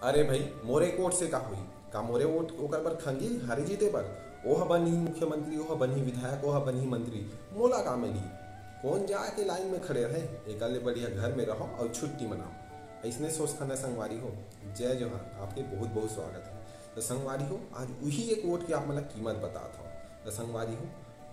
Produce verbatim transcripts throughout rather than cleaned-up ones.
अरे भाई, मोरे एक वोट से का होही? का मोरे वोट ओकर बर खंगी हारे जीते बर? ओह बनही मुख्यमंत्री, ओह बनही विधायक, ओह बनही मंत्री, मोला का मिली? कोन जाके लाइन में खड़े रहे? एकर ले बढ़िया घर में रहो अउ छुट्टी मनाओ। अइसने सोचथन संगवारी हो। जय जोहार, आपके बहुत बहुत स्वागत है। तो संगवारी हो, आज उही एक वोट के आप मन ला कीमत बतात हव। तो संगवारी हो,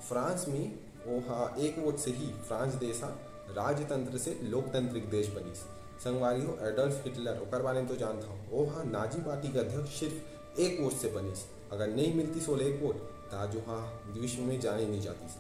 फ्रांस में ओहा एक वोट से ही फ्रांस देश हा राजतंत्र से लोकतांत्रिक देश बनिस। संगवारी हो, एडोल्फ हिटलर, ओकर बारे में तो जानत हव, ओहा नाजी पार्टी के अध्यक्ष सिर्फ एक वोट से बनिस। अगर नहीं मिलतिस ओला एक वोट, त आज ओहा विश्व में जाने नहीं जातिस।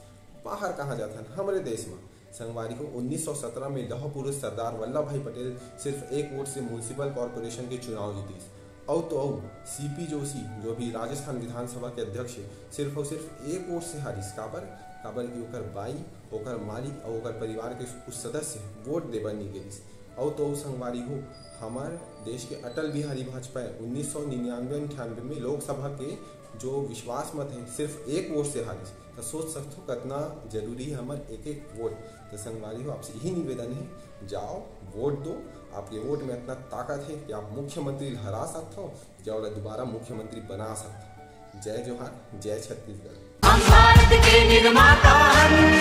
बाहर कहाँ जाथन? हमरे देश में। संगवारी हो, उन्नीस सौ सत्रह में लौह पुरुष सरदार वल्लभ भाई पटेल सिर्फ एक वोट से म्युनिसिपल कॉरपोरेशन के चुनाव जीतिस। अउ तो अउ, सीपी जोशी, जो भी राजस्थान विधानसभा के अध्यक्ष है, सिर्फ अउ सिर्फ एक वोट से हारिस। काबर? काबर कि ओकर बाई, ओकर मालिक अउ ओकर परिवार के कुछ सदस्य वोट देबर नहीं गेलिस। अउ तो अउ संगवारी हो, हमर देश के अटल बिहारी वाजपेयी उन्नीस सौ निन्यानवे अंठानवे में लोकसभा के जो विश्वास मत है, सिर्फ एक वोट से हारिस। तो सोच सकथो कितना जरूरी है हमर एक एक वोट। तो संगवारी हो, आपसे यही निवेदन है, जाओ वोट दो। आपके वोट में इतना ताकत है कि आप मुख्यमंत्री ला हरा सकथो, या ओला दोबारा मुख्यमंत्री बना सकथो। जय जोहार, जय छत्तीसगढ़। हम भारत के निर्माता हन।